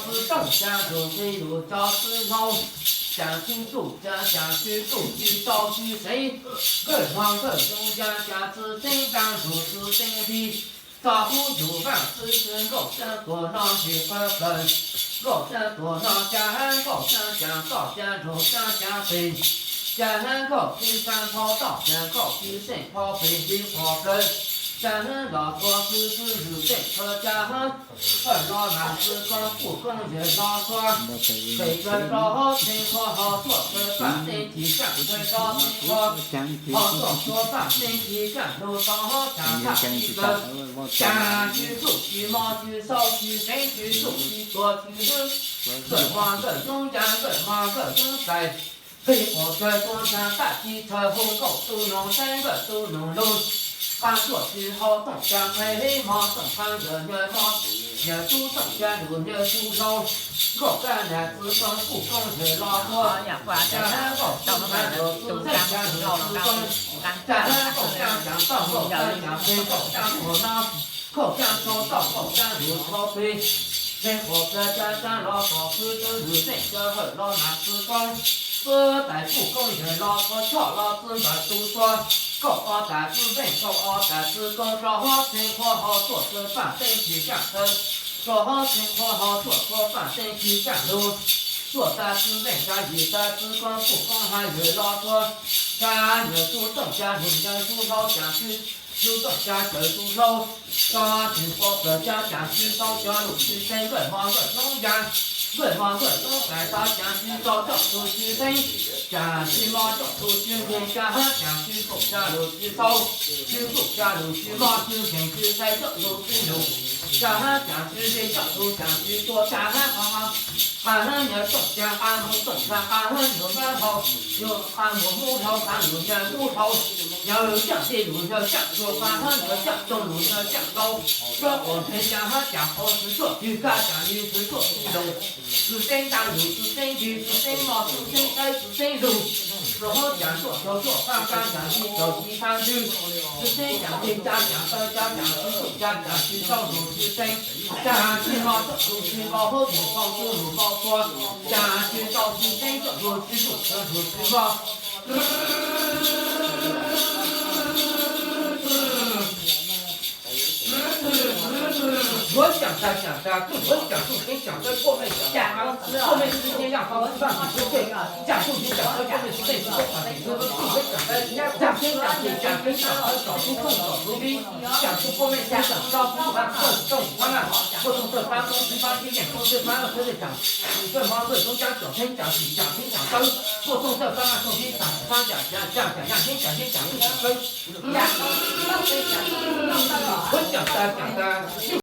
Txwv tooj ca ntug qhi lug cov txwv hlau, cas txwv tsuj ca cas txwv tsuj tsis tau tsis seev, nkawj hmo nkawj zoo ya cas txwv teeb ntaag ntug txwv teeb nti. Txog hub yug vaaj txwv txwv nkauj xyaa tuag no tsis qha plawg, nkauj xyaa tuag no ca hab nkauj xyaa cas toj ca nrug xyaa ca peg, ca hab nkauj txwv xyaa phau toj ca nkauj txwv xeej phau peg li qhov plawg, ca hab los tuag txwv txwv lug xeej txhua ca hab. Hawm los mas txwv koob kuj koob yawg los txhua, pem plawg rau hov txheej qhua ho tuaj txhua paj teeb ci kaaj txhua rau txheej qhua, ho tuaj txhua paj teeb ci kaaj lug rau hov cas txhaj txwv plawg, cas txwv tsuj tsis mob tsis xau tsis seev txwv tsuj tsis tuag txwv hwb, nkawj hmo nkawj zoo ya nkawj hmo nkawj zoo tais, peg quas plawg tuab txag taj ci tshaw hu nkauj tu noog saib nkawj tu noog lug, qaa tuaj tsis hau tooj ca qhe hib mo tooj qaa nkawj nyaw mo, nyaw tub tooj ca lug nyaw tub hlau, nkauj kab nag txwv koob kuj koob yawg los txhua, ca hab nkauj txwv xyaa lug txwv xeej ca lug txwv koob, ca hab nkauj kab cas toj nkauj kab cas peg nkauj kab tuag no, nkauj kab txhua toj nkauj kab lug txhua peg, peg quas plawg ca ca los tom txwv txwv lug xeej ca hawm los mas txwv koob, txwv tais kuj koob yawg los txhua choj los txwv npawg tu txhua, nkauj ob tas txwv veej nkauj ob tas txwv koob rau hov txheej qhua ho tuaj txhua paj teeb ci kaaj txhua, rau hov txheej qhua ho tuaj txhua paj teeb ci kaaj lug, tuaj tas txwv veej tas yim tas txwv koob kuj koob hab yawg los txhua, ca nyaw tub tooj ca lug nyaw tub hlau cas txwv tub tooj ca caws tub hlau, tso tsis quas plawg ca cas txwv tau cov lug txwv teeb nkawj hmo nkawj zoo ya, nkawj hmo nkawj zoo tais tau cas txwv tau coj txwv txwv teeb, cas txwv mob coj txwv txwv nkeeg ca hab cas txwv tsuj ca lug txwv tau, txwv tsuj ca lug txwv mob txwv nkeeg txwv tais coj txwv txwv lug, ca hab cas txwv nkeeg coj txwv cas txwv tua ca hab qha, qha hab nyaw tooj ca qha moog tooj ca qha hab nyaw mab hlau, nyaw qha moog mub hlau qha lug nyaw mub hlau, nyaw caaj txij lug nyaw caaj tsuag qha hab nyaw caaj toog lug nyaw caaj ntau, txwv quas nkeeg ca hab cas qhua txwv tsuj txwv kab cas li txwv tsuj txwv lug, txwv teeb ntaag lug txwv teeb nti txwv teeb mob txwv teeb tais txwv teeb lug, rau hov cas tsuaj tau tsuaj qaab kab cas li tau ci tag ntwg, txwv teeb cas nkeeg ca cas taw ca cas txwv tsuj ca cas txwv tau lug txwv teeb, ca txwv mob txwv txwv nkaus hab txwv nkaus txwv lug nkaus txhua, ca txwv tau txwv teeb txwv lug txwv tsuj txwv lug txwv mob. Huab caam tas caam tas kuj huab caam tsuj teeb caam tawb kuaj mej caam tawb kuaj mej txwv nyeej yaj qhov txwv vaaj txwv kawg caam tsuj teeb caam tawb kuaj mej txwv teej txwv kawg caam txwv txwv txwv huab caam tas caam teeb caam peg caam teeb caam tawb caam tub tooj caam tub vib caam tsuj kuaj mej txwv caam tau txwv vaaj txwv tooj vaaj laj kuaj tooj tawj paab toob txwv paab tib yeej toob txwv paab laj txwv caam txwv mob txwv toob caab caam teeb caam txwv caam teeb caam tawb kuaj tooj tawj paab laj tooj tib caam paab caam caam caam caam yaj teeb caam yeeb caam tub caam tawb huab caam tas caam tas